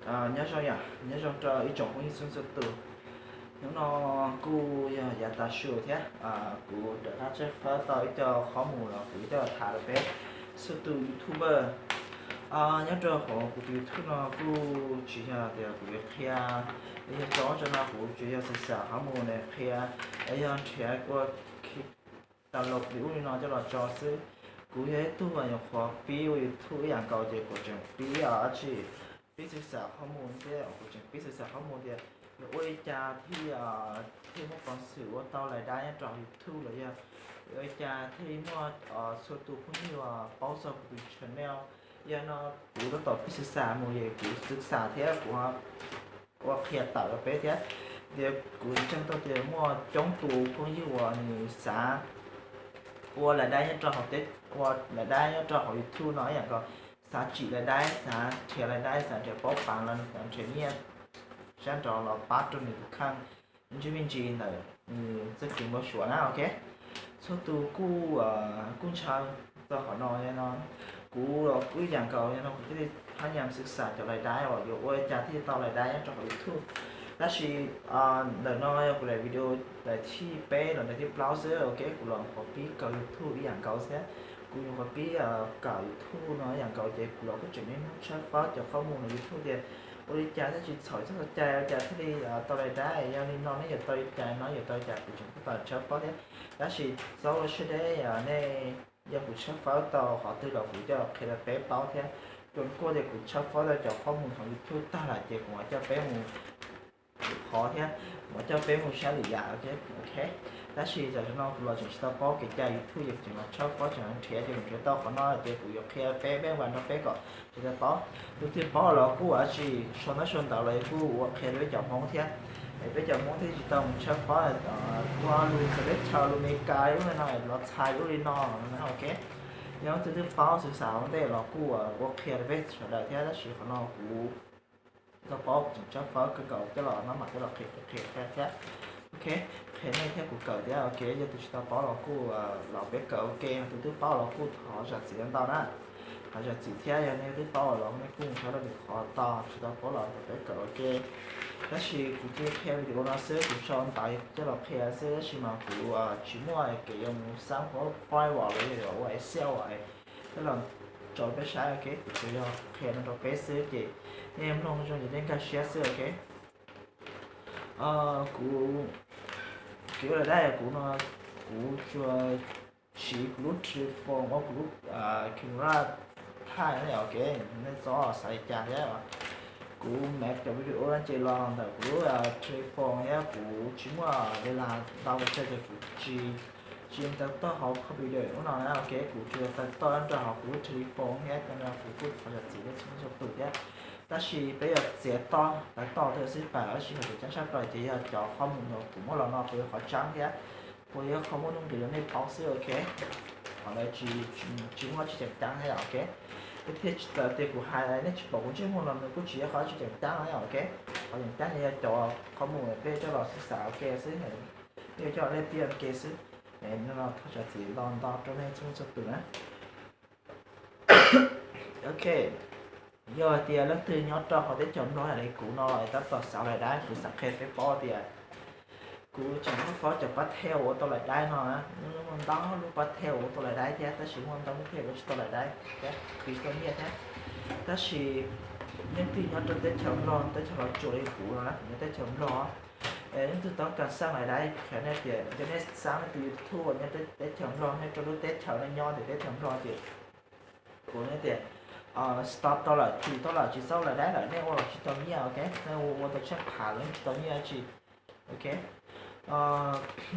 Nyob zoo yom, nyob zoo rau ib tsoom phooj ywg txhua txhua tus. Hnub no kuj yog yav tav su thiab, kuv rov qab tshawb fawb tau ib co qhob mus los kuv coj los tham rau peb txhua tus YouTuber. Nyob rau hauv kuv tus YouTube no kuj tsis yog tias kuv yuav qhia, yog cov tso no kuv tsuas yog xav xav qhob mus ne qhia, yog nrhiav ua tas los li ub li no coj los tso xwb. Kuv yog ib tug uas nyuam qhuav pib ua YouTube ib yam nkaus ces kuv tseem pib os dab tsi, pib xav xav qhob mus thiab, kuv tseem pib xav xav qhob mus tias yuav ua li cas thiaj, thiaj muaj peev xwm ua tau lais dab nyob rau hauv YouTube los yog ua li cas thiaj li muaj txhua tus phooj ywg uas paub txog kuv tus channel. Yog no kuv tab tom pib xav xav mus es kuv xav xav thiab kuv ua qhia tawm rau peb thiab. Tias kuv ntseeg tau tias muaj coob tus phooj ywg uas nws xav ua lais dab nyob rau hauv, ua lais dab nyob rau hauv YouTube no ib yam nkaus, xav tsim lais dab, xav nrhiav lais dab, xav nrhiav paub pam los xav nrhiav nyiaj sab nraud los pab rau nws tus kheej me ntsis me ntsis ntawm nws txoj kev npau suav na, ok. Txhua tus kuj, kuj ntshaw txog qhov no no. Kuv los kuj ib yam nkaus no, kuv thiaj li hab nyam xav xav cov lais dab uas yuav ua li cas thiaj tau lais dab nyob rau hauv YouTube. Tab sis ntawm no yog kuv daim video daim thib peb los daim thib plaub xwb, ok. Kuv los nyuam qhuav pib kawm YouTube ib yam nkaus thiab. Kuv nyuam qhuav pib kawm YouTube no ib yam nkaus ces kuv los kuj tseem niaj hnub tshawb fawb cov qhob mus no YouTube tias ua li cas thiaj tsis txhaum txoj cai, ua cas thiaj li tau lais dab, yog li no nej yuav tau li cas no, yuav tau li cas, kuv tseem tab tom tshawb fawb thiab. Tab sis txhob ua siab deb, nej, yog kuv tshawb fawb tau qhov twg los kuv coj qhia rau peb paub thiab. Tsuas kuj tias kuv tshawb fawb tau cov qhob mus hauv YouTube tag lawm ces kuv mam coj peb mus qhov thiab, kuv mam coj peb mus saib lwm yam, ok. Tab sis tam sim no kuv los tseem tsis tau paub kev cai YouTube ces kuv tseem los tshawb fawb tseem los nrhiav ces kuv nrhiav tau qhov no ces kuv yuav qhia peb, peb vas nrog peb kom sawv daws paub. Tus twg paub los kuj ua tsis sau ntaub sau ntawv los kuj ua qhia rau peb cov Hmoob thiab. Es peb cov Hmoob thiaj tsis tau mus tshawb fawb ua lus txawv teb chaws, lus Amelikas ub li no, los txhais ub li no, ok. Yog tus twg paub xav xav ua ntej los kuj ua qhia rau peb sawv daws thiab, tab sis qhov no kuv tau paub tseem tshawb fawb kawg nkaus coj los no mam coj los qhia qhia qhia thiab. Ok, qhia nej thiab kuv kawm thiab, ok. Yog tus tsis tau paub los kuj los peb kawm, ok. Tus twb paub los kuj thov zam txim ntau na. Thov zam txim thiab, yog nej twb paub los nej kuj mus saib lwm qhov, tos tsis tau paub los peb kawm, ok. Tab sis kuv cia qhia video no xwb, kuv sau ntawv coj los qhia xwb, tab sis mas kuv tsis muaj kev yuav mus xab PowerPoint los yog ua Excel coj los tso peb saib, ok. Kuv tsuas yog qhia no rau peb xwb ces nej mloog zoo ces nej nkag siab xwb, ok. Kuv, kev ua lais dab kuv no, kuv tsuas siv kuv lub telephone ua kuv lub camera thaij na, ok. Nej txhob xav li cas thiab. Kuv mam cov video no ces los ntawm kuv lub telephone thiab kuv tsis muaj li las ntau pes tsawg ces kuv tsis, tsis tau toj hauv computer ub no na, ok. Kuv tsuas tau toj nyob rau hauv kuv lub telephone thiab, cov no kuv kuj thov zam txim nej txhua txhua tus thiab. Tab sis peb yuav txiav toj, tau toj thiab xwb pam, tab sis hais tias ceeb tshaj plaws ces yog cov qhob mus no kuv muab los no kuv yuav qhov tseeb thiab, kuv yuav qhov muaj nuj nqis rau nej paub xwb, ok. Qhov ntawd tsis, tsis muaj tsis tseem ceeb thiab, ok. Thiab tsis tas tias kuv hais nej tsis pom kuv ntsej muag los nws kuj tsis yog qhov tsis tseem ceeb na, ok. Qhov tseem ceeb yog cov qhob mus peb coj los xav xav ua ke xwb, peb coj los lej tiaj ua ke xwb. No thov zam txim los ntau rau nej txhua txhua tus na. Ok, yog hais tias leej twg nyob rau hauv teb chaws Nplog li kuv no es tab tom xav lais dab, kuv xav qhia peb paub tias kuv tseem muab paub cov pab thej ua tau lais dab no na. Muaj ntau lub pab thej ua tau lais dab thiab, tab sis muaj ntau lub pab thej ua tsis tau lais dab thiab, qhwv tsis tau nyiaj thiab. Tab sis leej twg nyob rau teb chaws Nplog, teb chaws Los Tsuas li kuv no na, kuv nyob teb chaws Nplog, es leej twg tau kas xaj lais dab, qhia nej tias yog nej xav nej tus YouTube nyob teb chaws Nplog, nej rau lub teb chaws nej nyob tias teb chaws Nplog ces kuv nej tias stop tau lawm, tsis tau lawm, tsis xav lais dab lawm, nej ua los tsis tau nyiaj, ok. Nej ua, ua tau tshaj qhov los nej tsis tau nyiaj dab tsi, ok.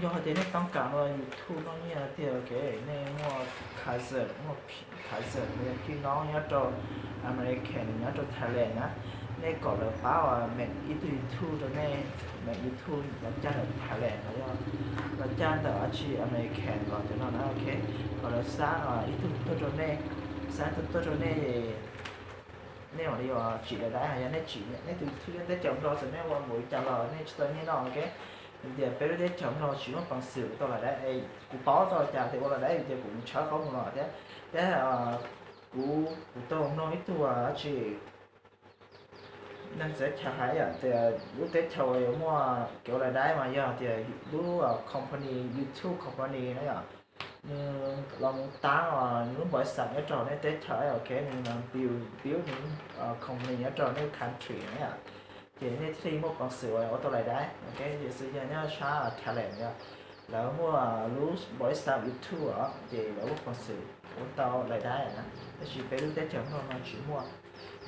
Yog hais tias nej toob kas ua YouTube noj nyiaj tiag, ok, nej muaj cousin, muaj cousin, muaj phij noob nyob rau America, nyob rau Thailand na, nej kom lawv pab ua ib tug YouTube rau nej, ua YouTube los caj ntawm Thailand los yog los caj ntawm dab tsi America los cov no na, ok. Kom lawv xa ib tug tuaj rau nej, xa ib tug tuaj rau nej, nej mam li ua tsim lais dab. Yog nej tsim, nej tus YouTube nyob teb chaws Nplog xwb nej ua npaum li cas los nej tsis tau nyiaj noj, ok. Vim tias peb lub teb chaws Nplog tsis muaj peev xwm ua tau lais dab. Kuv paub txog cas tias ua lais dab vim tias kuv tshawb qhob mus los thiab, thiab kuv, kuv tau mloog ib tug dab tsi neeg txawv chaw hais yom, tias lub teb chaws uas yuav muaj kev ua lais daib mas yog tias lub company, YouTube company na yom, nws los mus taab lub npau xam nyob rau nej teb chaws, ok, nws los build, build nws company nyob rau nej country na yom, ces nej thiaj li muaj peev xwm uas ua tau lais daib, ok. Tiam sis yog nyob sab talent yom, lawv muaj lub npau xam YouTube os, ces lawv muaj peev xwm ua tau lais daib na. Tab sis peb lub teb chaws Nplog no tsis muaj.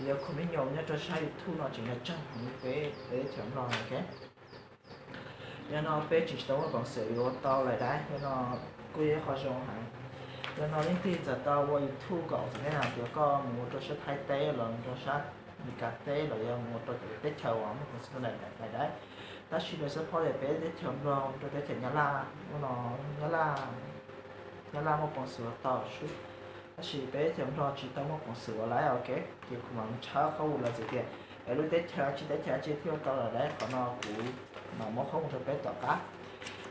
Yog khoom me nyuam nyob rau sab YouTube no tseem yog tsawg heev li peb, peb teb chaws Nplog, ok. Yog no peb tseem tsis tau muaj peev xwm yuav ua tau lais daib, yog no kuj yog ib qho zoo heev. Yog no leej twg txawm tau ua YouTube nkaus, txawm nej hais tias koj mus ua rau sab Thaib teb los rau sab Meskas teb los yog mus ua rau cov teb chaws uas muaj peev xwm lais daib, tab sis lawv support tias peb teb chaws Nplog rau teb chaws Nyab Laj, ua no Nyab Laj, Nyab Laj muaj peev xwm ua tau xwb. Tab sis peb teb chaws Nplog tsis tau muaj peev xwm ua lais, ok. Ces kuv mam tshawb qhov uas lawv txawm tias es lub teb chaws tsis, teb chaws tsis thiaj ua tau lais daib, qhov no kuv mam muab qhov mus rau peb tom qab.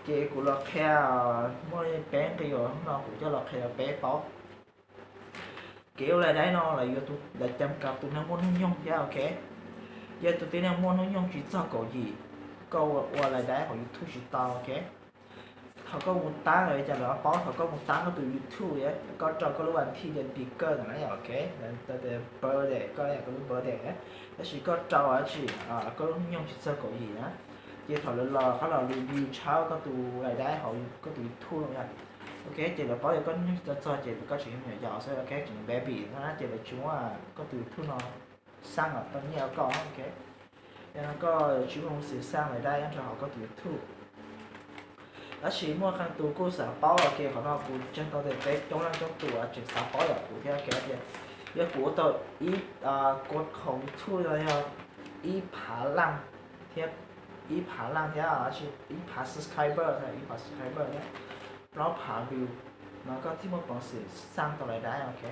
Ces kuv los qhia, muaj peb nqi uas hnub no kuv coj los qhia rau peb paub. Kev ua lais daib no lawv yuav, lawv cam kas tus neeg muaj hnub nyoog thiab, ok. Yog tus tib neeg muaj hnub nyoog tsis txog kaum yim, koj ua, ua lais daib hauv YouTube tsis tau, ok. Thaum koj mus taab, cas lawv paub, thaum koj mus taab koj tus YouTube, koj rau koj lub vas thij tias Big Gun na yom, ok, birthday, koj yog koj lub birthday, tab sis koj rau dab tsi, koj lub hnub nyoog tsis txog kaum yim na, ces thaum lawv los qab los review tshawb koj tus lais daib hauv koj tus YouTube no yom, ok, ces lawv paub tias koj hnub nyoog tsis tau txog ces koj tseem yog me nyuam yaus xwb, ok, tseem baby no na, ces lawv tsis muab koj tus YouTube no xaj los tau nyiaj rau koj, ok. Yog no koj tsis muaj peev xwm xaj lais daib nyob rau hauv koj tus YouTube. Tab sis muaj qee tus kuj xav paub, ok, qhov no kuv ntseeg tau tias peb coob leej coob tus tseem xav paub yam kuv thiab, ok, tias yog kuv ua tau ib, kuv khoom YouTube no yog ib phav laj thiab, ib phav laj thiab, ib phav subscriber, ib phav subscriber thiab plaub phav view no koj thiaj muaj peev xwm xaj tau lais daib, ok.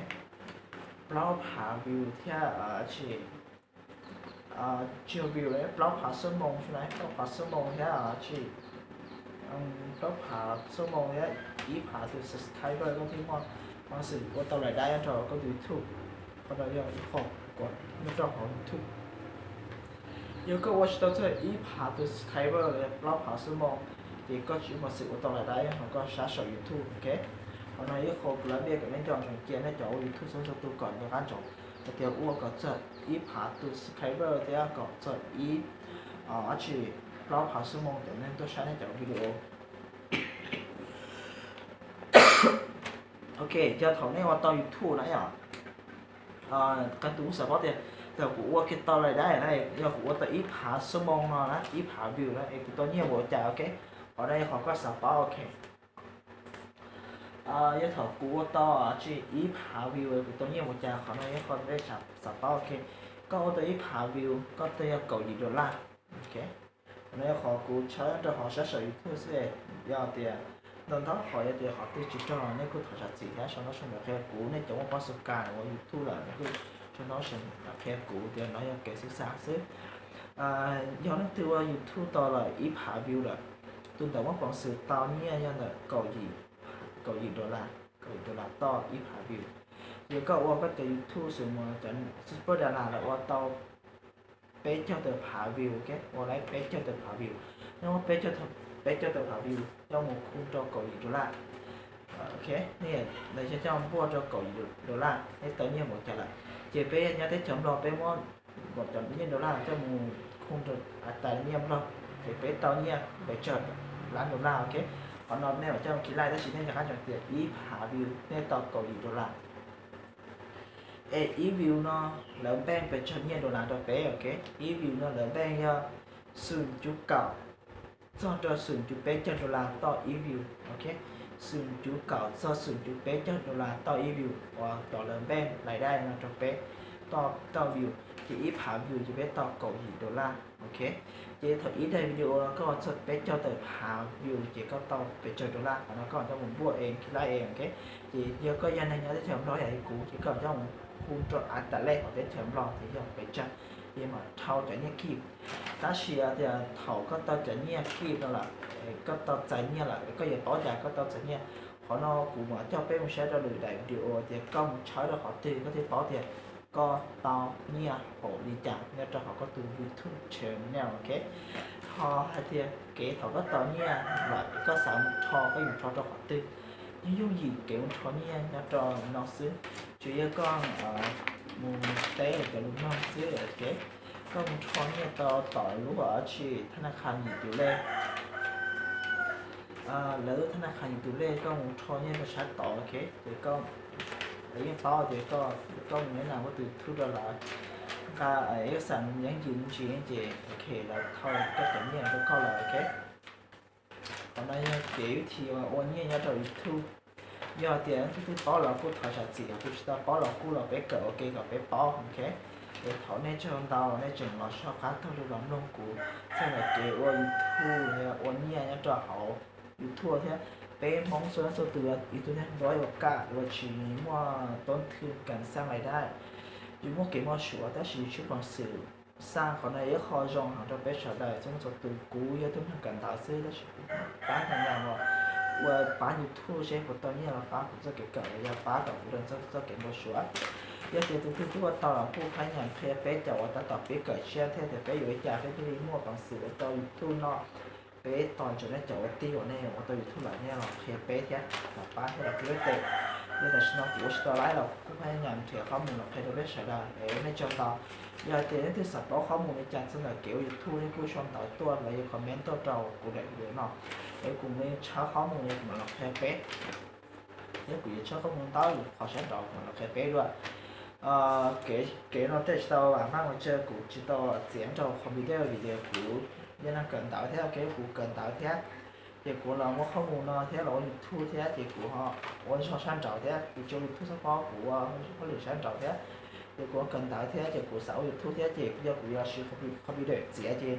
Plaub phav view thiab, tsis, tsis yog view, plaub phav xuab moos, plaub phav xuab moos thiab, tsis, plaub phav xuab moos thiab ib phav tus subscriber koj thiaj muaj peev xwm ua tau lais daib nyob rau koj tus YouTube. Qhov no yog ib qho nyob rau hauv YouTube. Yog koj ua tsis tau txog ib phav tus subscriber los yog plaub phav xuab moos, ces koj tsis muaj peev xwm ua tau lais daib hauv koj sab saum YouTube, ok. Qhov no ib qho kuv lab npiaj kom nej nco ntsoov cia nej cov ua YouTube txhua txhua tus kom nco qab ntsoov, hais tias ua kom txog ib phav tus subscriber thiab kom txog ib, dab tsi, plaub phav xuab moos cov neeg tuaj saib nej cov video. Ok, yog thaum nej ua tau YouTube na yom, qee tus kuj xav paub tias thaum kuv ua kiag tau lais daib na, yog kuv ua tau ib phav xuab moos no na, ib phav view na es kuv tau nyiaj npaum cas, ok. Qhov no yog qhov koj xav paub, ok. Yog thaum kuv ua tau dab tsi ib phav view kuv tau nyiaj npaum cas, qhov no yog qhov peb xav paub, ok. Koj ua tau ib phav view koj tau yog kaum yim dollar, ok. Qhov no yog qhov kuv tshawb rau hauv sab saum YouTube xwb. Yog tias ntau ntau qhov, yog tias qhov twg tsis raug nej kuj thov zam txim thiab sau ntaub sau ntawv qhia kuv. Nej cov muaj pab xu kas ua YouTube lawm nej kuj sau ntaub sau ntawv qhia kuv tias no yog kev xwm txheej xwb. Yog leej twg ua YouTube tau lawm ib phav view lawm, tus ntawd muaj peev xwm tau nyiaj yog ntawm kaum yim, kaum yim dollar, kaum yim dollar toj ib phav view. Yog koj ua koj cov YouTube xwb mus cov super dollar lawm ua tau peb caug tawm phav view, ok, ua lawm peb caug tawm phav view. Nej muab peb caug, peb caug tawm phav view coj mus khu rau kaum yim dollar, ok, nej, nej coj npuaj rau kaum yim dollar nej tau nyiaj npaum cas lawm. Ces peb nyob teb chaws Nplog peb muab npaum cov nyiaj dollar coj mus khu rau tas nyiaj Nplog, ces peb tau nyiaj pes tsawg lab dollar, ok. Qhov no nej mam coj mus khij laij, tab sis nej nco qab ntsoov tias ib phav view nej tau kaum yim dollar. Es ib view no lawv npeej pes tsawg nyiaj dollar rau peb, ok. Ib view no lawv npeej yog xum cuv kaum txog rau xum cuv peb caug dollar toj ib view, ok. Xum cuv kaum txog xum cuv peb caug dollar toj ib view uas cov lawv npeej lais daij no rau peb toj, toj view, ces ib phav view ces peb tau kaum yim dollar, ok. Ces thaum ib daim video no koj ua txog peb caug tawm phav view ces koj tau pes tsawg dollar, qhov no koj coj mus npuaj es khij laij es, ok. Ces yog koj yog neeg nyob teb chaws Nplog yam li kuv ces koj coj mus khu rau av tas lej hauv teb chaws Nplog ces yog pes tsawg, ces mam dhau cov nyiaj kij. Tab sis tias thaum koj tau cov nyiaj kij no lawm, koj tau txais nyiaj lawm, koj yuav paub cas koj tau txais nyiaj? Qhov no kuv mam coj peb mus saib rau lwm daim video tias koj mus tshawb rau qhov twg koj thiaj paub tias koj tau nyiaj npaum li cas nyob rau hauv koj tus YouTube channel, ok. Ho hais tias kev thaum koj tau nyiaj lawm koj xav mus rho, koj yuav rho rau qhov twg? Yeej yooj yim kev mus rho nyiaj nyob rau no xwb, tsuas yog koj mus teb lawv cov lus nug xwb, ok. Koj mus rho nyiaj tau tom lub tsi thab na khas yim tus lej, lawv lub thab na khas yim tus lej, koj mus rho nyiaj rau sab tod, ok. Ces koj, lawv yeej paub tias koj, koj mus neb na muab tus YouTube rau lawv, nqa ib xas yeeb yim ntsis ces, ok, lawv thau koj cov nyiaj rau koj lawm, ok. Qhov no yog kev vib thib ua nyiaj nyob rau YouTube. Yog tias leej twg twb paub los kuj thov zam txim, yog tus tsis tau paub los kuj los peb kawm ua ke kom peb paub, ok. Es thov nej tsaug ntau nej tseem los soj qab taug lw los mloog kuv txog ntawm kev ua YouTube, ua nyiaj nyob rau hauv YouTube thiab. Peb Hmoob txhua leej txhua tus, ib tug neeg ntuav ua kam ua tsis muaj toob thwj kas xaj lais dab, yus muaj kev mob suav tab sis yus tshwj peev xwm xaj. Qhov no yog ib qho zoo heev rau peb sawv daws txhua leej txhua tus. Kuv yog tug neeg kawm ntawv xwb tab sis kuv pab ntau yam uas ua pab YouTube seb puas tau nyiaj los pab kuv txoj kev kawm los yog pab kom kuv rau txoj kev npau suav. Yog tias tus twg twb ua tau los kuj pab nyam qhia peb cov uas tab tom pib kawm tshiab thiab tias peb yuav ua li cas peb thiaj li muaj peev xwm ua tau YouTube no. Peb tos ntsoov nej cov ua tij uas nej ua tau YouTube lawm nej los qhia peb thiab los pab thiab los pub peb tes. Yog tam sim no kuv ua tsis tau laib los kuv kuj pab nyam nrhiav qhob mus los qhia rau peb sawv daws es nej tsaug ntau. Yog tias leej twg xav paub qhob mus li cas txog ntawm kev ua YouTube nej kuj sau ntawv tuaj los yog comment tuaj rau kuv daim video no, es kuv mam li tshawb qhob mus es kuv mam los qhia peb. Thiab kuv yuav tshawb qhob mus ntau qhov sab nraud kuv mam los qhia peb dua. Kev no tej tsis tau vam meej ua cas kuv tsis tau txiav rau qhov video vim tias kuv yog neeg kawm ntawv thiab, kev kuv kawm ntawv thiab ces kuv los muab qhob mus no thiab los ua YouTube thiab ces kuv ho ua zog sab nraud thiab, kuv tsis ua YouTube txhob paub, kuv ua hauj lwm sab nraud thiab. Ces kuv ua kawm ntawv thiab ces kuv xav ua YouTube thiab ces yog kuv yuav siv qhov video txiav ces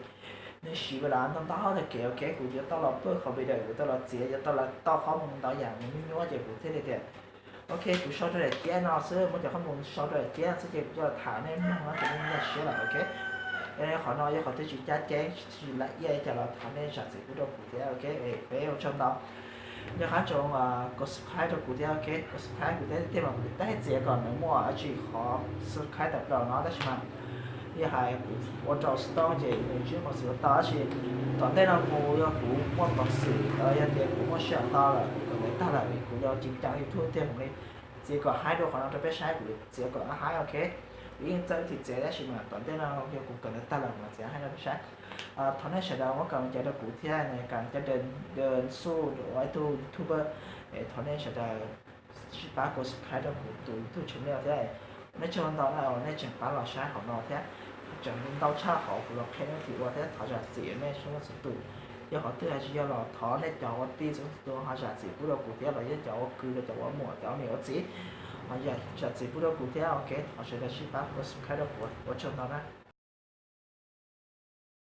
nws siv ua ntau ntau tag kev, ok. Kuv yuav tau los pawj qhov video, yuav tau los txiav, yuav tau los tau qhob mus ntau yam mus nyuaj nyuaj ces kuv thiaj li tias, ok, kuv sau rau daim tiab no xwb, muab cov qhob mus sau rau daim tiab xwb ces kuv coj los tham nej mloog no ces nej nkag siab lawm, ok. Qhov no yog qhov twg tsis caj ceeb tsis la iaj li cas los thov nej zam txim pub rau kuv thiab, ok. Peb ua tsaug ntau. Yog qab tsoom kom subscribe rau kuv thiab, ok, kom subscribe kuv thiab, tej mas kuv tab txiav kom nws muaj tsis qhov subscribe tawm plaws no tab sis mas yog hais kuv ua rau stone ces nws tsis muaj peev xwm ua tau tab sis tom ntej no kuv yog kuv muaj peev xwm, yog tias kuv muaj sij hawm ntau lawm kuv kawm ntawv tag lawm es kuv yuav ci cas YouTube tiag kuv li txiav kom haib dua qhov no rau peb saib, kuv txiav kom haib, ok. Kuv yeej txawj ib thim txiav tab sis mas tom ntej no yog kuv kawm ntawv tag lawm kuv mam txiav haib rau peb saib. Thov nej sawv daws muab kam cai rau kuv thiab, kam cai dawm xuj ua ib tug YouTuber. Thov nej sawv daws sib pab kom subscribe rau kuv tus YouTube channel thiab. Nej tsaug ntau na uas nej tseem pab los saib hauv no thiab, tseem ntau tshaj qhov kuv los qhia nej thim ua thiab thov zam txim nej txhua tus. Yog qhov twg hais tsis yog los thov nej cov ua tij txhua tus ho zam txim pub rau kuv thiab los yog cov ua kwv los cov ua muam cov ua niam ua txiv, zam txim pub rau kuv thiab, ok. Thov sawv daws sib pab kom subscribe rau kuv, ua tsaug ntau na.